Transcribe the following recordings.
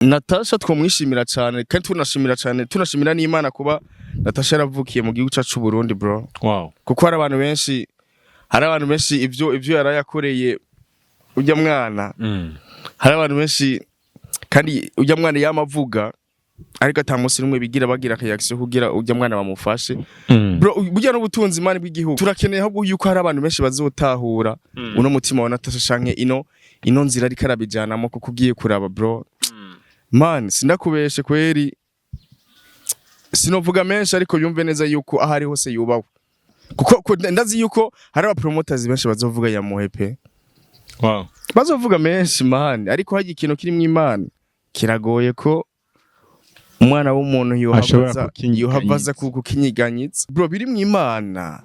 Natasha twamwishimira cyane kandi tunashimira cyane, tunashimira n'Imana kuba Natasha yaravukiye mu gihugu cyacu Burundi, bro. Kuko hari abantu benshi ivyo yarayakoreye ujya mwana, hari abantu benshi kandi ujya mwana yamavuga, ariko ata munsi n'umwe bigira bagira reaction kugira ujya mwana bamufashe. Bro, burya n'ubutunzi, man, bw'igihugu turakeneye ahubwo yuko hari abantu benshi bazotahura uno mutima wa Natasha canke ino nzira ariko arabijanamo, kuko ugiye kuraba, bro, man, sindakubeshe kweri, sinovuga menshi, ariko yumve neza yuko aho ari hose yubahwe, kuko ndazi yuko hari aba promoters benshi bazovuga yamuhe pe. Bazovuga menshi, man, ariko hajya ikintu kirimwo Imana kiragoye ko umwana w'umuntu Ashobora yohava kukinyiganyiza. yohava aza kukinyiganyiza, bro. Biri mu Imana,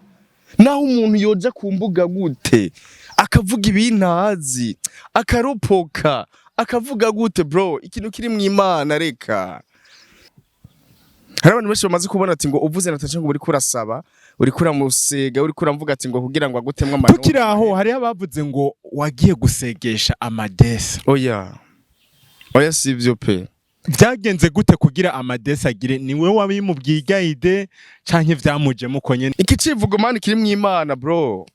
naho umuntu yoja ku mbuga gute, akavuga ibintazi, akaropoka, akavuga gute, bro, ikintu kiri mu Imana reka. Hari abantu benshi bamaze kubona ati ngo uvuze Natasha ngo uriko urasaba, uriko uramusega, uriko uramvuga ati ngo kugira ngo agutemwe amanota. Tukiri aho, hariho abavuze ngo wagiye gusegesha Amadesi. Oya, oya, si ivyo pe. Byagenze gute kugira Amadesi agire? Niwe wabimubwiye idée canke vyamujemo uko nyene? Iki civugo, man, kiri mu Imana, bro.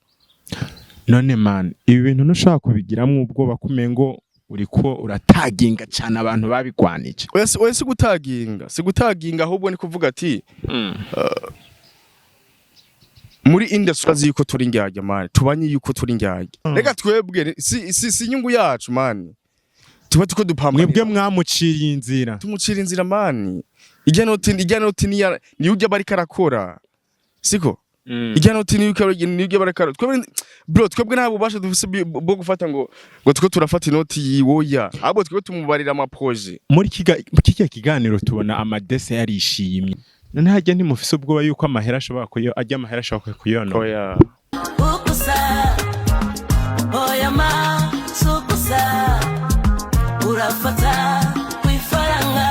None, man, ibi bintu ntushobora kubigiramwo ubwoba kumengo uriko urataginga cane abantu babigwanije? Oya, oya, si gutaginga, si gutaginga, ahubwo ni kuvuga ati muri industry azi yuko turi indyarya, man, tubanye yuko turi indyarya. Reka twebwe si inyungu yacu, man, tuba tuko dupambanira. Mwebwe mwamuciriye inzira. Tumucira inzira, man. Ijya noti niya niyo ujya bariko arakora, siko? Ijya noti niyo ujya bariko arakora. Twebwe, bro, twebwe nta bubasha dufise bwo gufata ngo tuko turafata inoti yiwoya, ahubwo twebwe tumubarira ama projets. Muri kirya kiganiro tubona Amadese yarishimye. None hajya ntimufise ubwoba yuko amahera ashobora kuyo ajya, amahera ashobora kuyonona? Oya. Ukusa oya ma sukusa urafata kwifaranga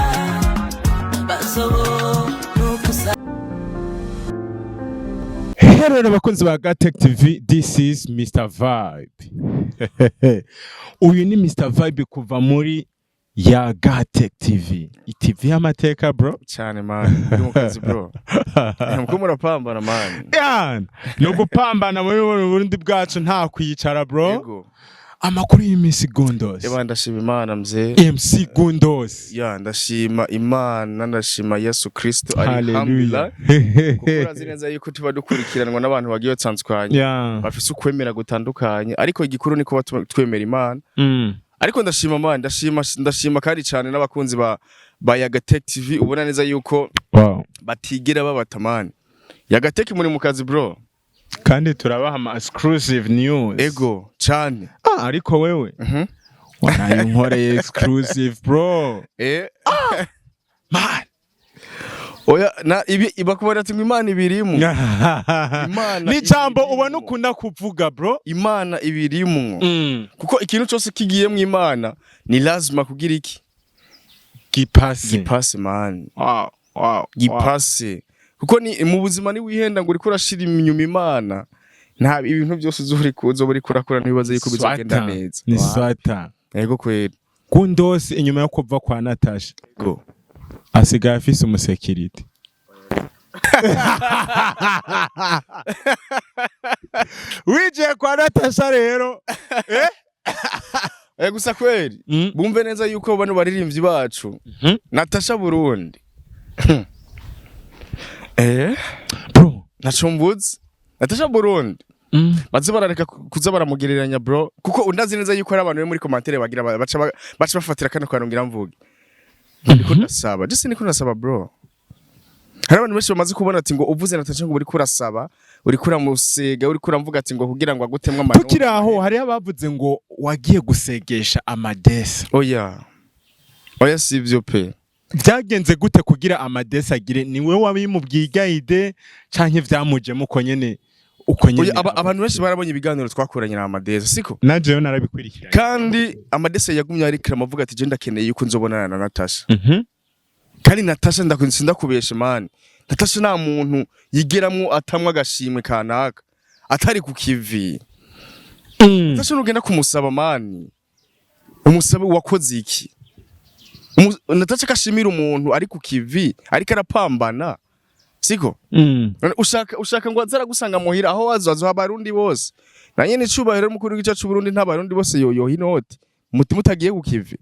bazobo nukusa. Hello abakunzi ba Gatech TV, this is Mr Vibe. Uyu ni Mr Vibe kuva muri ya Gatech TV. TV y'amateka, bro. Cyane, man, uri mu kazi, bro, muko murapambana, man. Yeah, no gupambana muri buno Burundi bwacu, nta kwicara, bro. Yego. Amakuru y'imisi, Gundos? Eba, ndashima Imana, mzee. MC Gundos. Ya, ndashima Imana, ndashima Yesu Kristo, alhamdulillah, kuko urazi neza yuko tuba dukurikiranwa n'abantu bagiye batandukanye, bafise ukwemera gutandukanye, ariko igikuru ni kuba twemera Imana. Ariko ndashima, man, ndashima, ndashima kandi cyane n'abakunzi ba Yagatech TV, ubona neza yuko batigera babata, man. Yagatech muri mu kazi, bro. Kandi turabaha ama exclusive news. Ego cyane. Ah, ariko wewe waraye unkoreye exclusive, bro. Man. Oya, na ibi bakubona ati ngo Imana ibirimu. Imana Ni ijambo ibirimu. ubona ukunda kuvuga, bro. Imana ibirimwo, kuko ikintu cyose kigiye mu Imana ni lazima kugira iki? Gipasi. Gipase, man. Wow. Gipase, kuko ni mu buzima, ni wihenda ngo uriko urashira inyuma Imana, nta ibintu byose uzuri kuzoba uriko urakora ntibibaze yuko bizogenda Swata. neza. Ni swata. Yego kweri. Gundos inyuma yo kuva kwa Natasha Go. asigaye afise umu sécurité. Wijiye kwa Natasha rero. Eh, gusa kweri, bumve neza yuko bano baririmbyi bacu, Natasha Burundi, Bro. Ntaco mvuze. Natasha Burundi, baze barareka kuza baramugereranya, bro, kuko undazi neza yuko hari abantu bari muri commentaire bagira baca bafatira kano kantu ngira mvuge. Ndiko ndasaba, just ndiko ndasaba, bro. Hari abantu benshi bamaze kubona ati ngo uvuze Natasha ngo uriko urasaba, uriko uramusega, uriko uramvuga ati ngo kugira ngo agutemwe amanota. Tukiri aho, hariho abavuze ngo wagiye gusegesha Amadesi. Oya, oya, si ivyo pe. Byagenze gute kugira Amadesi agire? Niwe wabimubwiye idée canke vyamujemo uko nyene, uko nyene? Oya, abantu benshi barabonye ibiganiro twakoranye na Amadesi, siko? Nanje rero narabikurikiranye. Kandi Amadesi yagumye arikira avuga ati je ndakeneye yuko nzobonana na Natasha. Kandi Natasha, sindakubeshe, man, Natasha nta muntu yigeramwo atamwa agashimwe kanaka atari ku kivi. Natasha nugenda kumusaba, man, umusabe wakoze iki. Natasha kashimira umuntu ari ku kivi, ariko arapambana, siko? None ushaka ngo azara gusanga muhira aho wazo abarundi bose na nyene icubahiro mukuru w'igihugu cyacu Burundi, nta barundi bose yoyoha inoti mutima utagiye ku kivi,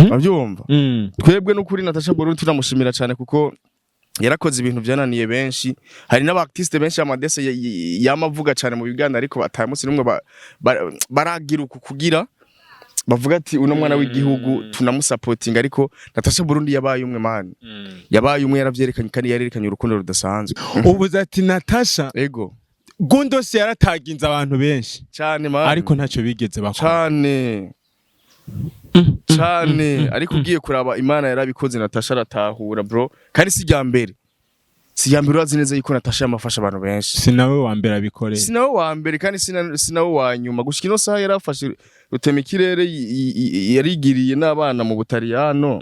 urabyumva? Twebwe n'ukuri Natasha Burundi turamushimira cyane kuko yarakoze ibintu byananiye benshi. Hari n'aba artiste benshi Amadese yamavuga cyane mu biganiro, ariko batamunsi n'umwe baragira uku kugira bavuga ati uno mwana w'igihugu tunamusapotinga. Ariko Natasha Burundi yabaye umwe, man, yabaye umwe, yaravyerekanye kandi yarerekanye urukundo rudasanzwe. Ubuze ati Natasha. Ego. Gundos yarataginze abantu benshi. Cyane, man. Ariko ntacyo bigeze bakora. Cane cane, ariko ugiye kuraba Imana yarabikoze, Natasha aratahura, bro. Kandi si irya mbere, si irya mbere. Urazi neza yuko Natasha yamafasha abantu benshi. Si nawe wa mbere abikoreye. Si nawe wa mbere kandi si nawe wa nyuma. Gushika ino saha yarafashe rutema ikirere, yarigiriye n'abana mu Butaliyano.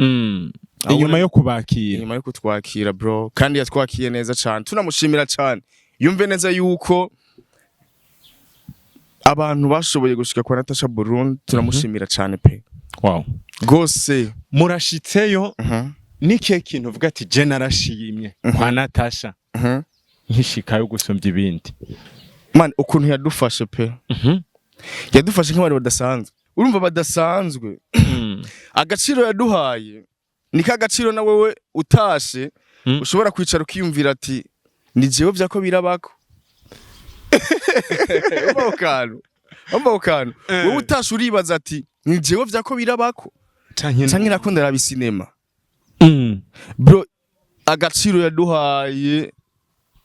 Inyuma yo kubakira. Inyuma yo kutwakira, bro, kandi yatwakiye neza cane, tunamushimira cane. Yumve neza yuko abantu bashoboye gushika kwa Natasha Burundi turamushimira cane pe. Gose. Murashitseyo, nikihe kintu uvuga ati je narashimye kwa Natasha nkishikayo gusumbya ibindi? Man, ukuntu yadufashe pe, yadufashe nk'abantu badasanzwe, urumva, badasanzwe. Agaciro yaduhaye ni ka gaciro na wewe utashe ushobora kwicara ukiyumvira ati ni jewe vyako birabako. Umva ako kantu, umva ako kantu. Wewe utashe uribaza ati ni jewe vyako birabako canke nakunda raba isinema. Bro, agaciro yaduhaye,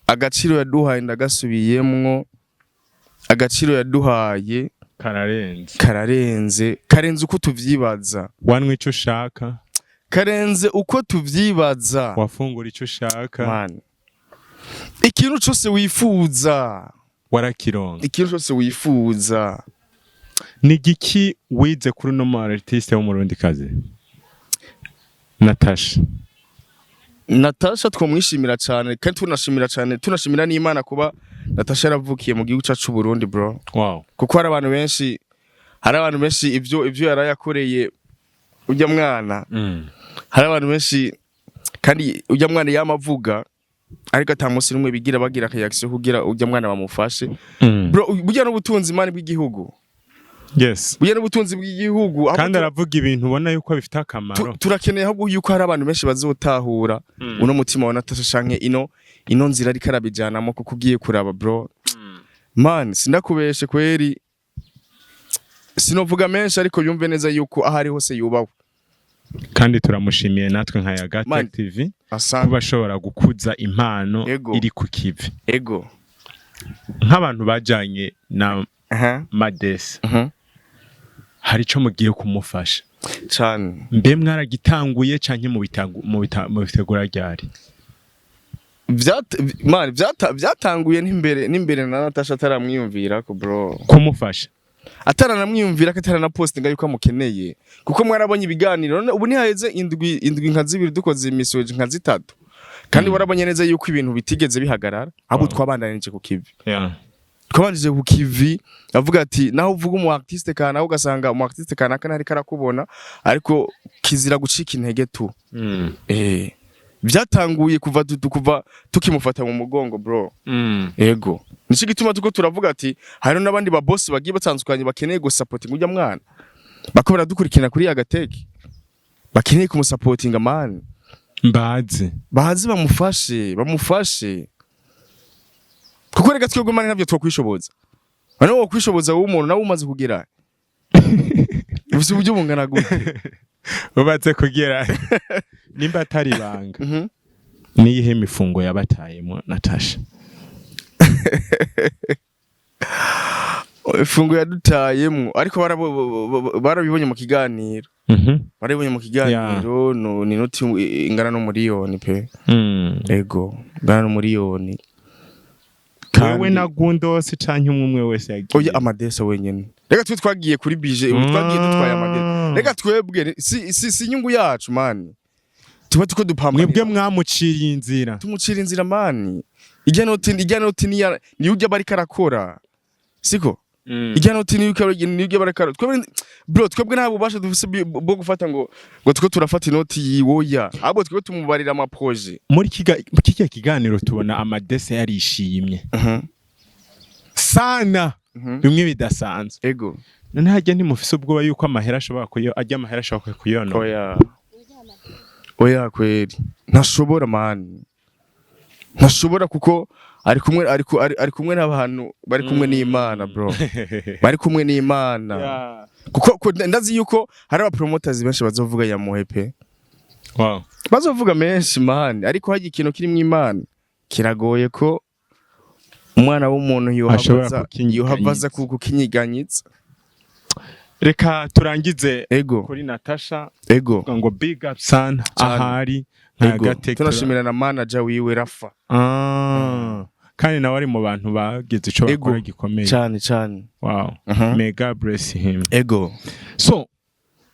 agaciro yaduhaye, ndagasubiyemwo, agaciro yaduhaye kararenze. Kararenze, karenze uko tuvyibaza. Wanywa ico ushaka. Karenze uko tuvyibaza. Wafungura ico ushaka. Man, ikintu cose wifuza warakironka. Ikintu cose wifuza. Ni igiki wize kuri uno mu artiste w'umurundikazi Natasha? Natasha twamwishimira cyane kandi tunashimira cyane, tunashimira n'Imana kuba Natasha yaravukiye mu gihugu cyacu Burundi, bro. Kuko hari abantu benshi ivyo yarayakoreye ujya mwana, hari abantu benshi kandi ujya mwana yamavuga, ariko ata munsi n'umwe bigira bagira reaction kugira ujya mwana bamufashe. Bro, burya n'ubutunzi, man, bw'igihugu. Burya n'ubutunzi bw'igihugu. Ahubwo Kandi aravuga ibintu ubona yuko bifite akamaro. Turakeneye ahubwo yuko hari abantu benshi bazotahura uno mutima wa Natasha canke ino nzira ariko arabijanamo, kuko ugiye kuraba, bro, man, sindakubeshe kweri, sinovuga menshi, ariko yumve neza yuko aho ari hose yubahwe. Kandi turamushimiye natwe nka Yaga Man. Tech TV Asante. kuba ashobora gukuza impano iri ku kivi. Nk'abantu bajanye na Madesi, hari ico mugiye kumufasha? Cane. Mbe mwaragitanguye canke mubitegura ryari? Man, vyatanguye n'imbere na Natasha ataramwiyumvira ko, bro. Kumufasha. Ataranamwiyumvira ko, ataranapostinga yuko amukeneye, kuko mwarabonye ibiganiro. None ubu ntihaheze indwi nka zibiri dukoze imisoje nka zitatu, kandi warabonye neza yuko ibintu bitigeze bihagarara, ahubwo twabandanije ku kivi. Twabanjije ku kivi, avuga ati naho uvuga umu artiste kanaka, ugasanga umu artiste kanaka ntariko arakubona, ariko kizira gucika intege tu. Byatanguye kuva kuva tukimufata mu mugongo, bro. Ego, nico gituma tuko turavuga ati hari n'abandi ba boss bagiye batandukanye bakeneye gusapotinga ujya mwana, bako baradukurikirana kuri agateki, bakeneye kumusapotinga, man. Mbazi. Baze bamufashe, bamufashe, kuko reka twebwe, man, ntabyo twokwishoboza. None wo kwishoboza wowe, umuntu nawe umaze kugira ufise uburyo bungana gute? Ubatse kugira nimba atari ibanga, niyihe mifungo yabatayemo Natasha? Ifungo yadutayemwo, ariko barabibonye mu kiganiro. Barabibonye mu kiganiro. No, ni noti ingana n'umuriyoni pe. Ego, ingana n'umuriyoni. Wewe na Gundosi canke umwe umwe wese yagiye? Oya, Amadesa wenyene. Reka twe twagiye kuri bije, ubu twagiye dutwaye Amadesa. Reka twebwe si inyungu yacu, man, tuba tuko dupambanira. Mwebwe mwamuciriye inzira. Tumucira inzira, man. Ijya noti niyo ujya bariko arakora, siko? Ijya noti niyo niyo barakara. Twebwe, bro, twebwe nta bubasha dufise bwo gufata ngo twe turafata inoti yiwoya, ahubwo twebwe tumubarira ama projets. Muri kirya kiganiro tubona Amadese yarishimye sana, bimwe bidasanzwe. None hajya ntimufise ubwoba yuko amahera ashobora kuyo ajya, amahera ashobora kuyonona? Oya, oya kweri, ntashobora man, ntashobora, kuko ari kumwe ari kumwe n'abantu bari kumwe n'Imana, bro, bari kumwe n'Imana. Kuko ndazi yuko hari aba promoters benshi bazovuga ya muhe pe. Bazovuga menshi man, ariko hajya ikintu kirimo Imana kiragoye ko umwana w'umuntu Ashobora yohava kukinyiganyiza. yohava aza kukinyiganyiza. Reka turangize kuri Natasha. Tuvuga ngo big up sana. Cyane. Ahari nka Gateka. Tunashimira na manager wiwe Rafa. Ah, kandi nawe ari mu bantu bagize ico bakora gikomeye. Cyane cyane. May God bless him. So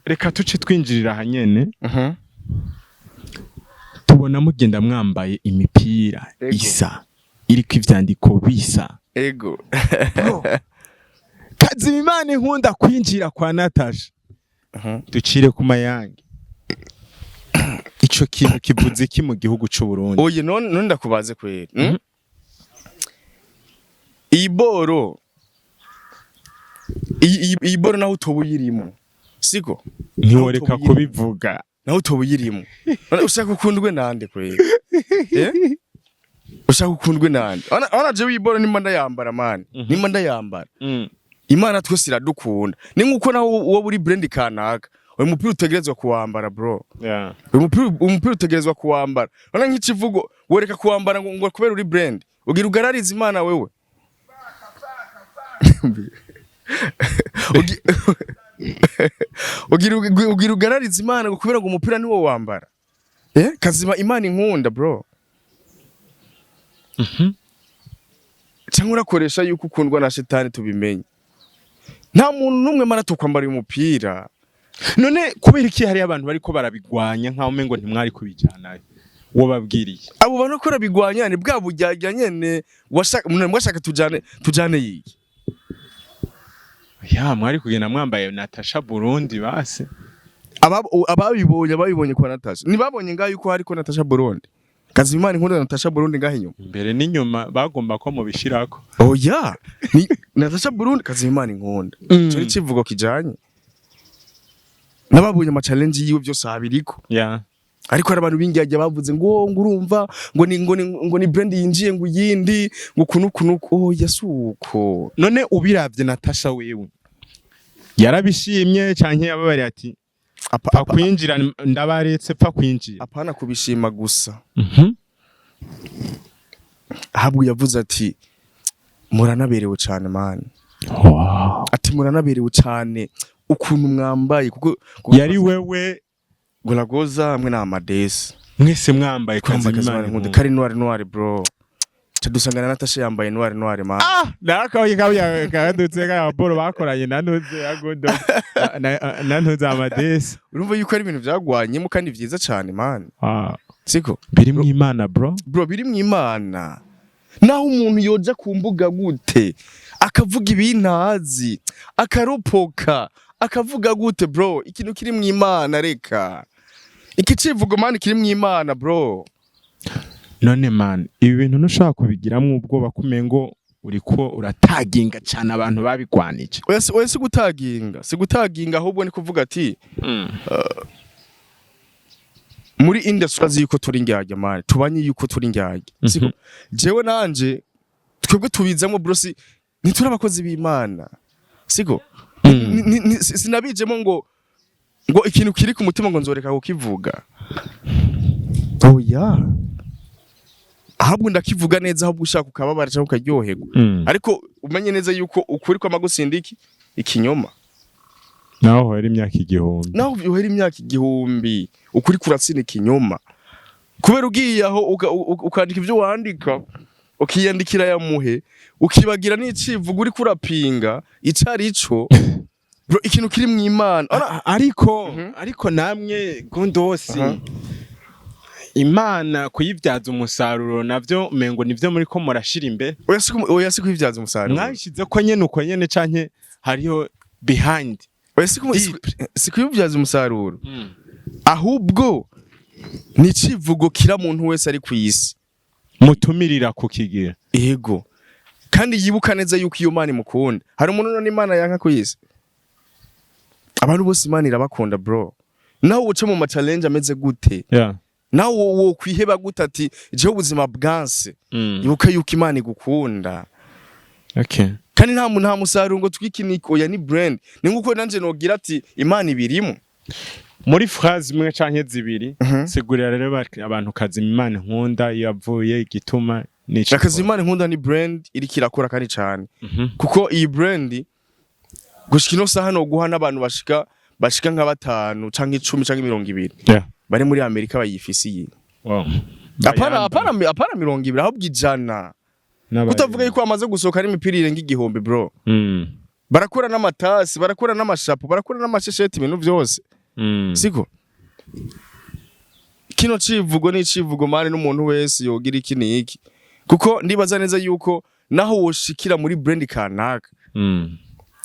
reka tuce twinjirira ahanyene. Tubona mugenda mwambaye imipira isa, iriko ivyandiko bisa. Kazima Imana inkunda kwinjira kwa Natasha. Ducire ku mayange, ico kintu kivuze iki mu gihugu c'u Burundi? Oye, none ndakubaze kweri, Iyi boro, iyi boro naho utoba uyirimo, siko? Ntiworeka Naho utoba uyirimo. kubivuga. Naho utoba uyirimo. None ushaka ukundwe nande kweri? Eh? Ushaka ukundwe nande? Ona jewe iyi boro nimba ndayambara man, nimba ndayambara, Imana twese iradukunda. Ni nkuko naho uwo uri brand kanaka, uyu mupira utegerezwa kuwambara, bro. Uyu mupira utegerezwa kuwambara. Urabona nk'ikivugo wereka kuwambara ngo kubera uri brand, ugira ugarariza Imana wewe. Ugira ugarariza Imana ngo kubera ngo umupira niwo wambara? Eh, kazima Imana inkunda, bro. Cyangwa urakoresha yuko ukundwa na shetani? Tubimenye, nta muntu n'umwe mara tukwambara uyu mupira. None kubera iki hari abantu bariko barabigwanya nkaho umengo ntimwari kubijyanayo? Uwo babwiriye? Abo bantu ko rabigwanya ni bwa bujyajya nyene. Washaka mwashaka tujane yiki? Ya, mwari kugenda mwambaye Natasha Burundi basi. Ababibonye kwa Natasha ntibabonye ngaho yuko hariko Natasha Burundi, kazima Imana inkunda Natasha Burundi ngaho inyuma? Imbere n'inyuma bagomba ko mubishirako. Oya, ni Natasha Burundi, kazima Imana inkunda. Ico ni civugo kijanye n'ababonye ama challenge yiwe byose abiriko. Ariko hari abantu b'ingyajya bavuze ngo urumva ngo ni brand yinjiye, ngo yindi, ngo kunu kunu. Oya, suko. None ubiravye, Natasha wewe yarabishimye canke yababariye ati pfa kwinjira, ndabaretse, pfa kwinjira? Apana kubishima gusa, ahubwo yavuze ati muranaberewe cyane man. Ati muranaberewe cyane ukuntu mwambaye, kuko Yari wewe? Golagoza hamwe na Amadesi. Mwese mwambaye twambaye Kazima Kazima Imana Nkunda. Inkunda. Kari noir noir, bro. Dusangana Natasha yambaye noir noir man. Ah, narakabaye kabuya kadutse ka boro bakoranye na ntuze ya Gondo na ntuze Amadesi. Urumva yuko ari ibintu byagwanyemo kandi vyiza cyane man. Siko? Biri mu Imana, bro. Bro, biri mu Imana. Naho umuntu yoja ku mbuga gute, akavuga ibintazi, akaropoka, akavuga gute, bro, ikintu kiri mu Imana, reka iki civugo man kiri mu Imana, bro. None man, ibi bintu ntushobora kubigiramwo ubwoba kumengo uriko urataginga cyane abantu babigwanije? Oya, si gutaginga, si gutaginga, ahubwo ni kuvuga ati muri industry azi yuko turi indyarya man, tubanye yuko turi indyarya, siko? Jewe nanje twebwe tubizamo, bro, si ntituri abakozi b'Imana, siko? Sinabijemo ngo ikintu kiri ku mutima ngo nzoreka kukivuga. Oya, ahubwo ndakivuga neza, ahubwo ushaka ukababara cyangwa ukaryoherwa. Ariko umenye neza yuko ukuri kw'amagusinda iki ikinyoma. Naho hohera imyaka 1000. Naho uhera imyaka 1000, ukuri kuratsinda ikinyoma, kubera ugiye aho ukandika ibyo wandika, ukiyandikira ya muhe, ukibagira n'icivugo uri kurapinga icari ico, bro, ikintu kiri mu Imana. Ariko namwe Gondosi. Imana kuyibyaza umusaruro navyo mengo nivyo muri ko murashira imbere. Oya, si kwivyaza umusaruro. Mwabishize ko nyene uko nyene canke hariho behind? Oya, si kwivyaza umusaruro, ahubwo ni icivugo kira muntu wese ari ku isi. Mutumirira kukigira. Yego, kandi yibuka neza yuko iyo Mana imukunda. Hari umuntu none Imana yanka ku isi? Abantu bose Imana irabakunda, bro. Nawe uce mu ma challenge ameze gute, nawe wo kwiheba gute, ati jewe ubuzima bwanse, ibuka yuko Imana igukunda. Kandi nta musaruro ngo twikinike. Oya, ni brand. Ni nkuko nanje nogira ati Imana ibirimo. Muri phrase imwe canke zibiri, sigurira rero abantu Kazima Imana Nkunda iyo yavuye, igituma n'ico. Kazima Imana Nkunda ni brand iriko irakora kandi cane, kuko iyi brand gushika ino saha no guha n'abantu bashika nka 5 canke 10 canke 20 bari muri Amerika bayifisiye. Apana, apana 20, ahubwo 100. Kutavuga yuko amaze gusohoka ari imipira irenga 1000, bro. Barakora n'amatasi, barakora n'amashapo, barakora n'amashesheti, ibintu vyose. Siko kino civugo ni icivugo mani n'umuntu wese yogira iki niki, kuko ndibaza neza yuko naho woshikira muri brand kanaka,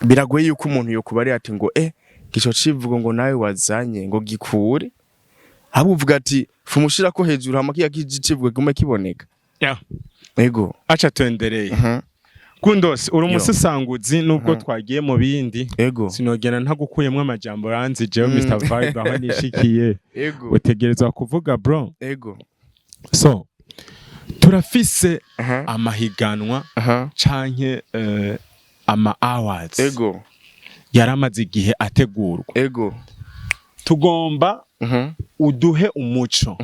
biragoye yuko umuntu yokubari ati ngo gico civugo ngo nawe wazanye ngo gikure, ahubwo uvuga ati fumushira ko hejuru hama kiya civugo kigume kiboneka. Ego. Aca tuendereye. Gundos, uri umusesanguzi nubwo twagiye mu bindi. Sinogera ntagukuyemwo amajambo ranzi jewe Mr Vibe aho nishikiye. Utegerezwa kuvuga, bro. So turafise amahiganwa canke ama awards yaramaze igihe ategurwa. Tugomba uduhe umuco.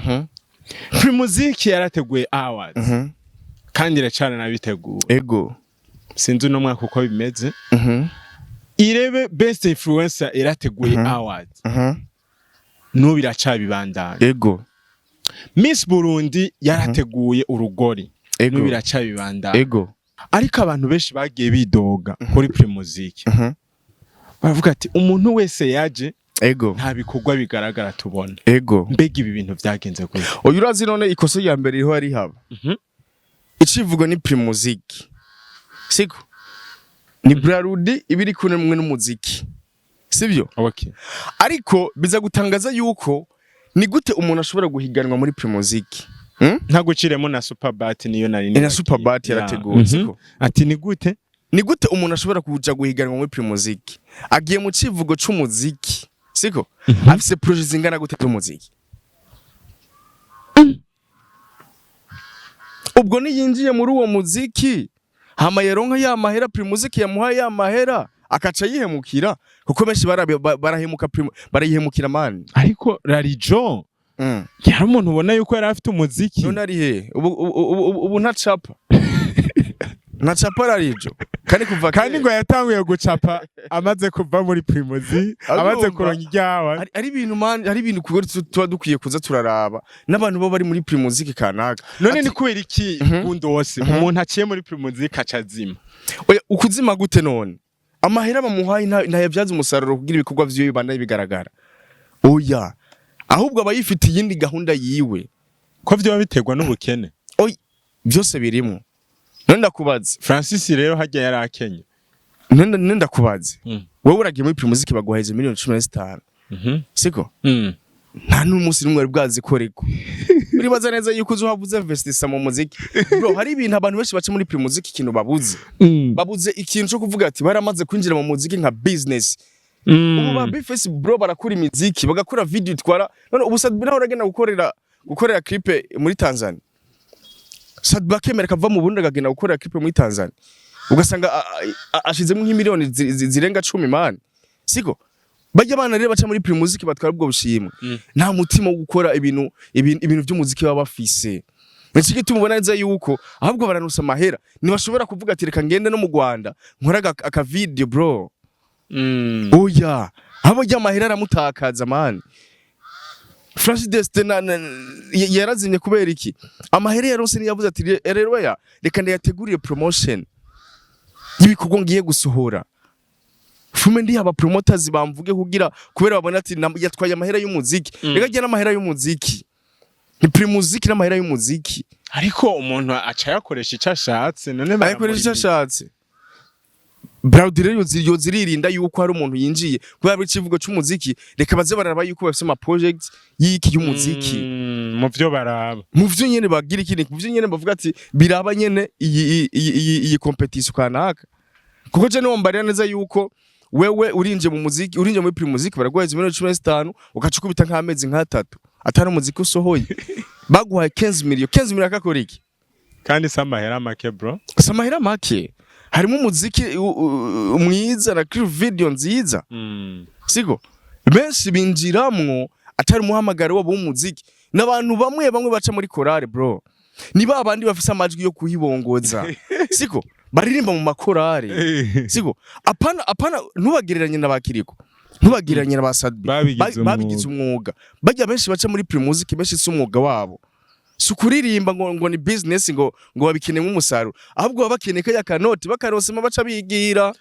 Primusic yarateguye awards kandi iracana nabitegura. Sinzi uno mwaka uko bimeze. Irebe Best Influencer irateguye awards, n'ubu iracabibandanya. Miss Burundi yarateguye urugori, n'ubu iracabibandanya. Ariko abantu benshi bagiye bidoga kuri Primusic, baravuga ati umuntu wese yaje nta bikorwa bigaragara tubona. Mbega ibi bintu vyagenze gute? Oya, urazi none ikosa rya mbere riho rihaba? Icivugo ni Primusic, siko? Ni Brarudi iba iri kumwe n'umuziki, sibyo? Okay. Ariko biza gutangaza yuko ni gute umuntu ashobora guhiganwa muri Primusic, Ntaguciremo, na Superbat niyo nari Na nibagiye. Superbat yarateguwe, siko? Ati ni gute? Ni gute umuntu ashobora kuja guhiganwa muri Primusic agiye mu civugo c'umuziki, siko? Afise projet zingana gute z'umuziki? Ubwo niyinjiye muri uwo muziki hama yaronka ya mahera Primusic yamuhaye, ya mahera akaca yihemukira, kuko benshi barahemuka, barayihemukira mani. Ariko Rarijo yari umuntu ubona yuko yari afite umuziki. None ari he ubu? Ntacapa, ntacapa Rarijo kandi kuva Kandi kera. ngo yatanguye gucapa amaze kuva muri Primusic, amaze kuronka iryawa. Ari ibintu man, hari ibintu kuko tuba dukwiye kuza turaraba n'abantu baba bari muri Primusic kanaka. None ni kubera iki gundo wose umuntu aciye muri Primusic aca azima? Oya, ukuzima gute none? Amahera bamuhaye ntayabyaza umusaruro kugira ibikorwa vyiwe bibandanye bigaragara. Oya, ahubwo aba yifitiye iyindi gahunda yiwe. Ko vyoba biterwa n'ubukene? Oya, byose birimo. None ndakubaze. Francis rero harya yari akenye. None ndakubaze, wowe uragiye muri Primusic baguhaye izo miliyoni 15, siko? Nta n'umunsi n'umwe wari bwazikoreko. Uribaza neza yuko uzohava investisa mu muziki, bro? Hari ibintu abantu benshi baca muri Primusic, ikintu babuze, babuze ikintu cyo kuvuga ati baramaze kwinjira mu muziki nka business. Ubu ba Bface, bro, barakura imiziki, bagakora video itwara. None ubu Sadbi nawe uragenda gukorera clip muri Tanzania, Sadbi akemera akava mu Burundi akagenda gukorera clip muri Tanzania, ugasanga ashizemo nk'imiliyoni zirenga 10 mani, siko? Bajya abana rero baca muri Primusic batwara ubwo bushimwe, nta mutima wo gukora ibintu by'umuziki baba bafise. Nico gituma ubona neza yuko ahubwo baranusa amahera, ntibashobora kuvuga ati reka ngende no mu Rwanda nkore aka video, bro. Oya, abo rya amahera aramutakaza mani. Francis Destin yarazimye kubera iki? Amahera yaronse niyavuze ati rero ya reka ndayategurire promotion y'ibikorwa ngiye gusohora, fume ndi aba promoters bamvuge, kugira kubera babona ati yatwaye amahera y'umuziki. Reka ajya n'amahera y'umuziki. Ni Primusic n'amahera y'umuziki. Ariko umuntu aca yakoresha icyo ashatse none. Ayikoresha icyo ashatse. Brarudi rero yoziririnda yuko hari umuntu yinjiye kubera buri kivugo c'umuziki. Reka baze bararaba yuko bafise ama project y'iki y'umuziki. Mu vyo baraba. Mu vyo nyene bagira ikindi, mu vyo nyene bavuga ati biraba nyene iyi competition kanaka, kuko je niwo mbarira neza yuko wewe urinje mu muziki, urinje muri Primusic, baraguha 15 miliyoni, ugaca ukubita nk'amezi nk'atatu atari umuziki usohoye, baguhaye 15 million. 15 million akakora iki? Kandi si amahera make, bro. Si amahera make, harimo umuziki mwiza na clip video nziza. Siko benshi binjiramwo atari umuhamagaro wabo w'umuziki, n'abantu bamwe bamwe baca muri korale, bro, ni ba bandi bafise amajwi yo kuhibongoza, siko baririmba mu makorale, siko? Apana, apana, ntubagereranye na bakiriko, ntubagereranye na ba Sadbi. Babigize Babigize umwuga. Bajya benshi baca muri Primusic, benshi si umwuga wabo, si ukuririmba ngo ni business, ngo babikeneye nk'umusaruro, ahubwo baba bakeneye kaya kanoti, bakarosema baca bigira.